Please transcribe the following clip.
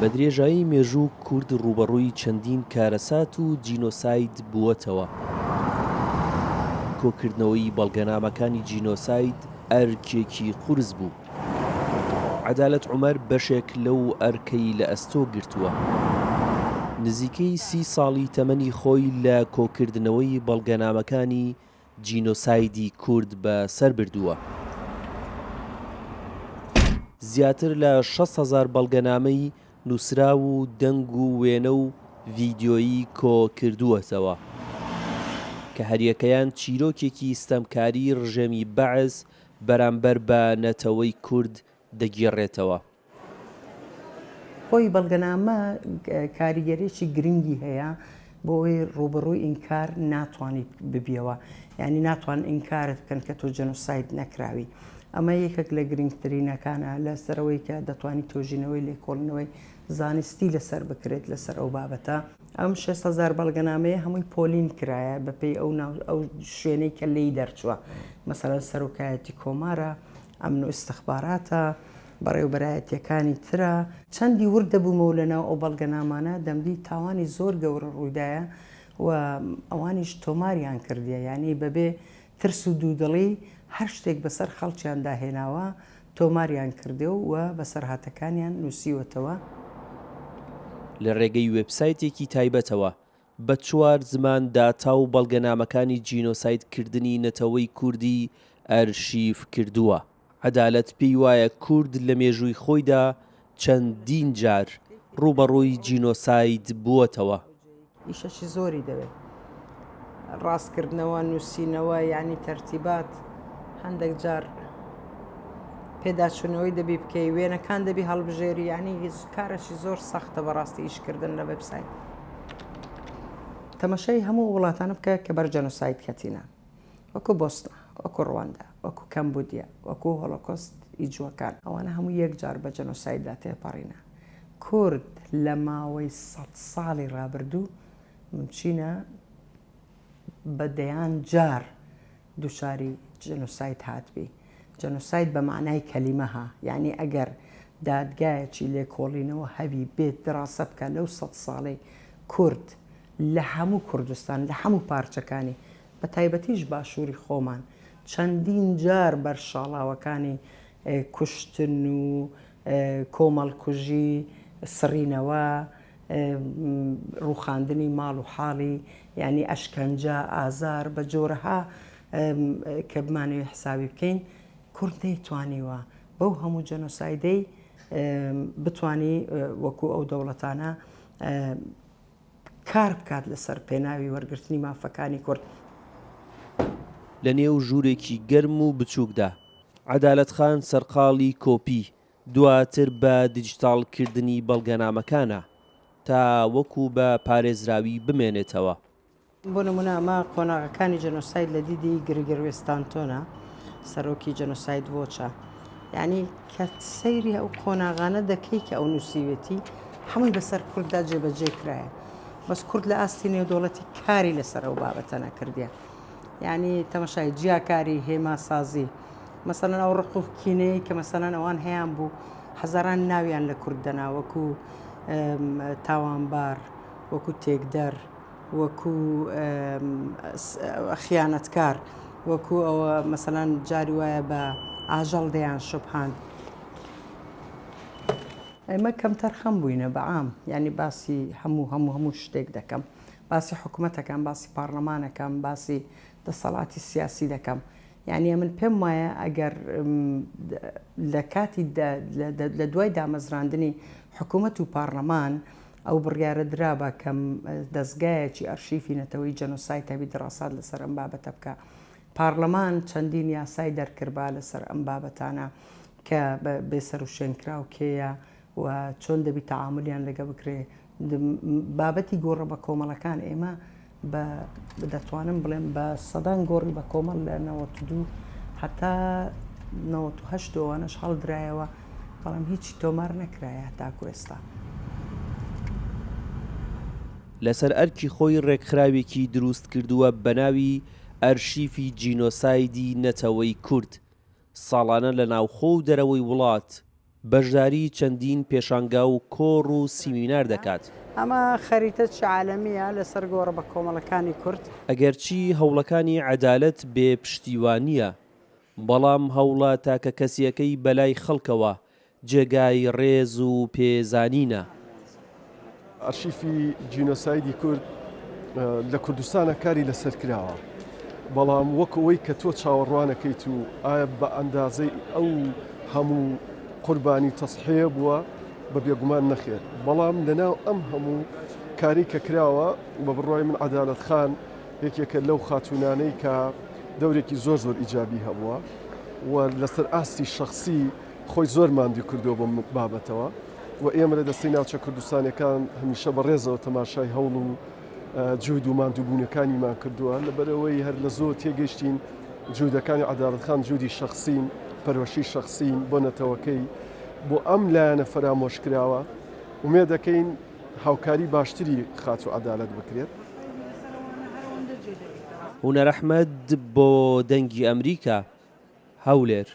بە درێژایی مێژوو کورد ڕووبەڕووی چەندین کارەسات و جینۆساید بووەتەوە. کۆکردنەوەی بەڵگەنامەکانی جینۆساید ئەرکێکی قورس بوو. عەدالەت عومەر بەشێک لەو ئەرکەی لە ئەستۆ گرتووە. نزیکەی سی ساڵی تەمەنی خۆی لە کۆکردنەوەی بەڵگەنامەکانی جینۆسایدی کورد بە سەر بردووە. زیاتر لە 60 هەزار بەڵگەنامەی نووسراو و دەنگ و وێنە و ڤیدیۆیی کۆ کردووەتەوە، کە هەریەکەیان چیرۆکێکی ستەمکاریی ڕژێمی بەعس بەرامبەر بە نەتەوەی کورد دەگێڕێتەوە. خۆی بەڵگەنامە کاریگەریی گرنگی هەیە بۆ ئەوەی ڕووبەڕووی ئینکار ناتوانیت ببیەوە، یانی ناتوان ئینکارت بکەن کە تۆ جێنۆساید نەکراوی. ئەمە یەکێک لە گرنگترینەکانە لەسەر ئەوەی کە دەتوانی تۆژینەوەی لێکۆڵینەوەی زانستی لەسەر بکرێت لەسەر ئەو بابەتە. ئەم 6 هەزار بەڵگەنامەیە هەمووی پۆلین کرایە بەپێی ئەو ناو ئەو شوێنەی کە لێی دەرچووە، مەسەلەن سەرۆکایەتی کۆمارە، ئەمن و ئیستخباراتە، بەڕێوبەرایەتیەکانی ترە. چەندی ورد دەبوومەوە لەناو ئەو بەڵگەنامانە دەمدی تاوانی زۆر گەورە ڕوویدایە و ئەوانیش تۆماریان کردیە یانی بەبێ ترس و دوودڵی هەر شتێک بەسەر خەڵکیاندا هێناوە تۆماریان کردێ و بەسەرهاتەکانیان نووسیوەتەوە. لە رێگەی وێبسایتێکی تایبەتەوە بە چوار زمان داتا و بەڵگەنامەکانی جینۆساید کردنی نەتەوەی کوردی ئەرشیف کردووە. عەدالەت پێی وایە کورد لە مێژووی خۆیدا چەندین جار ڕووبەڕووی جینۆساید بووەتەوە. ئیشەکی زۆری دەوێت ڕاستکردنەوە نووسینەوە یانی تەرتیبات هەندێک جار پێداچوونەوەی دەبی بکەی وێنەکان دەبی هەڵبژێری یانی کارەکی زۆر سەختە بەڕاستی ئیشکردن لە وێبسایت. تەمەشای هەموو وڵاتانە بکە کە بەر جەنۆساید کەتینە وەکو بۆسنە وەکو ڕواندا وەکو کەمبودیا وەکو هۆلۆکۆست ی جووەکان ئەوانە هەموو یەک جار بە جەنۆسایددا تێپەڕینە کورد لە ماوەی سەد ساڵی ڕابردوو ممچینە بە دەیان جار دووچاری جەنۆساید هاتبی جەنۆساید بە مەعنای کەلیمە ها یانی ئەگەر دادگایەکی لێکۆڵینەوە هەبی بێت دراسە بکا لەو سەد ساڵەی کورد لە هەموو کوردستان لە هەموو پارچەکانی بە تایبەتیش باشووری خۆمان چەندین جار بەر شاڵاوەکانی کوشتن و کۆمەڵکوژی، سڕینەوە، ڕووخاندنی ماڵ و حاڵی، یانی ئەشکەنجە، ئازار بە جۆرەها کە بمانەوێ حسابی بکەین، کورد نەیتوانیوە بەو هەموو جەنۆسایدەی بتوانی وەکوو ئەو دەوڵەتانە کار بکات لەسەر پێناوی وەرگرتنی مافەکانی کورد. لە نێو ژوورێکی گەرم و بچووکدا، عەدالەت خان سەرقاڵی کۆپی، دواتر بە دیجیتاڵکردنی بەڵگەنامەکانە، تا وەکو بە پارێزراوی بمێنێتەوە. بۆ نموونە ئەمە قۆناغەکانی جەنۆساید لە دیدی گریگەر ستانتۆنە، سەرۆکی جەنۆساید وۆچە. یانی کە سەیری ئەو قۆناغانە دەکەی کە ئەو نووسیوێتی، هەمووی بەسەر کورددا جێبەجێ کرایە. بەس کورد لە ئاستی نێودەوڵەتی کاری لەسەر ئەو بابەتە نەکردیە. یانی تەمەشای جیاکاری، هێماسازی، مەسەلەن ئەو ڕق و کینەیەی کە مەسەلەن ئەوان هەیان بوو، هەزاران ناویان لە کورد دەنا وەکوو تاوانبار، وەکوو تێکدەر، وەکو خیانەتکار وەکو ئەوە مەسەلەن جاری وایە بە ئاژەڵ دەیان شوبهاند. ئێمە کەمتەرخەم بووینە بە عام یانی باسی هەموو هەموو هەموو شتێک دەکەم باسی حکومەتەکەم باسی پارلەمانەکەم باسی دەسەڵاتی سیاسی دەکەم یانی ئەمن پێم وایە ئەگەر لە کاتی لە دوای دامەزراندنی حکوومەت و پارلەمان ئەو بڕیارە درابا کە دەزگایەکی ئەرشیفی نەتەوەیی جەنۆساید هەبی دڕاسات لەسەر ئەم بابەتە بکا. پارلەمان چەندین یاسای دەرکردبا لەسەر ئەم بابەتانە کە بێسەروشوێنکراو کێیە و چۆن دەبی تەعامولیان لەگە بکرێ. بابەتی گۆڕە بەکۆمەڵەکان ئێمە بە دەتوانم بڵێم بە سەدان گۆڕی بە کۆمەڵ لە 92 هەتا 98 ئەوانەش هەڵدرایەوە بەڵام هیچی تۆمار نەکرایە هەتاکو ئێستا. لەسەر ئەرکی خۆی ڕێکخراوێکی دروست کردووە بەناوی ئەرشیفی جینۆسایدی نەتەوەی کورد، ساڵانە لە ناوخۆ و دەرەوەی وڵات. بەشداری چەندین پێشانگا و کۆڕ و سیمینار دەکات. ئەمە خەریتەکی عالەمییە لەسەر گۆڕە بەکۆمەڵەکانی کورد. ئەگەرچی هەوڵەکانی عەدالەت بێ پشتیوانییە، بەڵام هەوڵە تاکەکەسییەکەی بەلای خەڵکەوە جێگای ڕێز و پێزانینە. ئەرشیفی جینۆسایدی کورد لە کوردستانە کاری لەسەر کراوە، بەڵام وەک ئەوەی کە تۆ چاوەڕوانەکەیت و ئایا بە ئەندازەی ئەو هەموو قوربانی و تەزحیە بووە؟ بە بێگومان نەخێر، بەڵام لەناو ئەم هەموو کارەی کە کراوە بە بڕوای من عەدالەت خان یەکێکە لەو خاتوونانەی کە دەورێکی زۆر زۆر ئیجابی هەبووە و لەسەر ئاستی شەخسی خۆی زۆر ماندوو کردووە بەم بابەتەوە و ئێمە لە دەستەی ناوچە کوردستانیەکان هەمیشە بە ڕێزەوە تەماشای هەوڵ و جهد و ماندووبوونەکانیمان کردووە لەبەرئەوەی هەر لە زۆر تێگەیشتین جهودەکانی عەدالەت خان جهودی شەخسین پەرۆشی شەخسین بۆ نەتەوەکەی بۆ ئەم لایەنە فەرامۆش کراوە ئومێدەکەین هاوکاری باشتری خاتوو عەدالەت بکرێت. هونەر ئەحمەد بۆ دەنگی ئەمریکا، هەولێر.